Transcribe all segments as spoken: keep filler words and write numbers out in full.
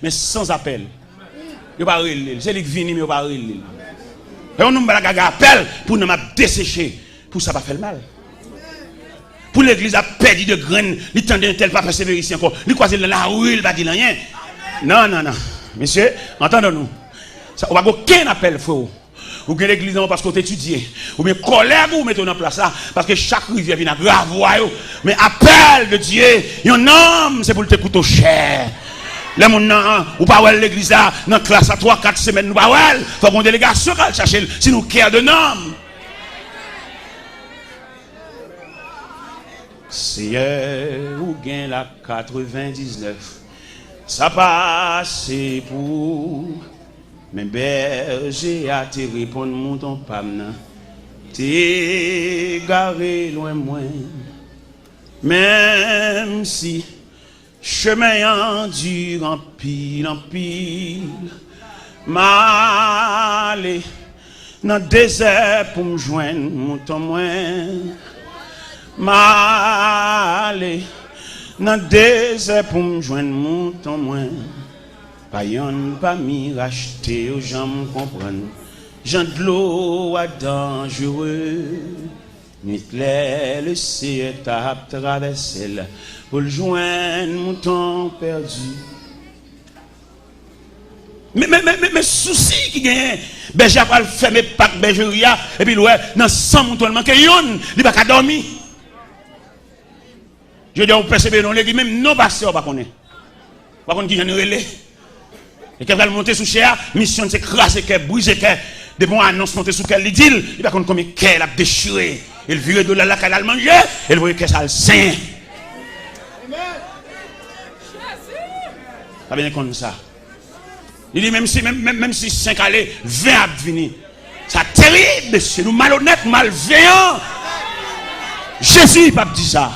men san apèl. Yo pa rele l. Se li k vini, men yo pa rele l. E yon nonm ba lagaga apèl pou nanm ap deseche, pou sa pa fè l mal. Pou legliz ap pèdi de grenn, li tande entèl pa pèsevere isi ankò. Li kwaze l nan lari, li pa di l anyen. Non, non, non. Mesye, antandon nou. Sa, ou pa gen okenn apèl, freo. Ou gen legliz nan ou paske w te etidye. Oubyen kòlèg ou mete w nan plas la. Paske chak rivyè vin ak ravwa yo. Men apèl de Dye, yon nonm, se pou l te koute w chè. Lè moun nan, ou pa wè l legliz la, nan klas la, twa, kat semèn, nou pa wè l. Fòk yon delegasyon k al chache l, si nou kè de nonm. Seyè, ou gen la katrevendiznèf. Sa pase pou ou. Men bèje a te reponn mouton pa m nan, te egare lwen mwen. Menm si chemen an di anpil, anpil, m ale nan dezè pou m jwenn mouton mwen. M ale nan dezè pou m jwenn mouton mwen. Pa yonn pami rachte yo janm konprann jan dlo a danjere. Nwit lè Leseyè t ap travèse l pou l jwenn mouton pèdi. Men, men, men, men, men sousi ki genyen, bèje a pral fèmen pak bèjeri a, epi l wè nan san mouton l manke yonn, li pa ka dòmi. Jodi a ou pèsevere nan legliz, menm non pastè ou pa konnen. Ou pa konn kijan li rele. E kè pral monte sou chè a, misyon l se kraze kè, brize kè. Depi yon anons monte sou kè l, li di l, li pa konn konbyen kè l ap dechire. E l vire do l al lakay l al manje, e l voye kè sa al senyen. Sa byen konn sa. Li di, menm si, menm, menm, menm si senk ale, ven ap vini. Sa terib, mesye. Nou malonèt, malveyan. Jezi p ap di sa.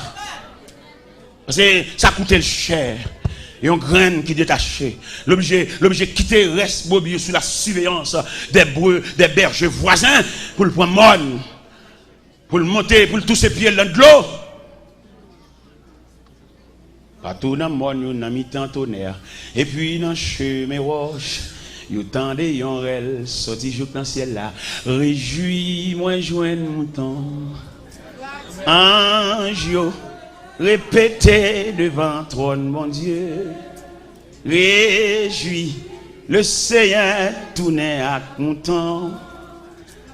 Paske sa koute l chè. Yon grenn ki detache, l oblije, l oblije kite rès brebis yo sou la siveyans de bre-, de bèje vwazen pou l pran mòn, pou l monte, pou l touse pye l nan dlo. Patou nan mòn yo, nan mitan tonè, epi nan chemen wòch, yo tande yon rèl sòti jouk nan syèl la. Rejwi mwen jwenn mouton. Anj yo repete devan twòn Bondye. Rejwi, Leseyè tounen ak mouton.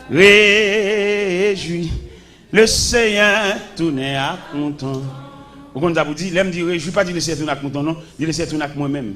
Rejwi, Leseyè tounen ak mouton. Ou konn sa pou di? Lè m di rejwi, pa di Leseyè tounen ak mouton, non. Di Leseyè tounen ak mwen menm.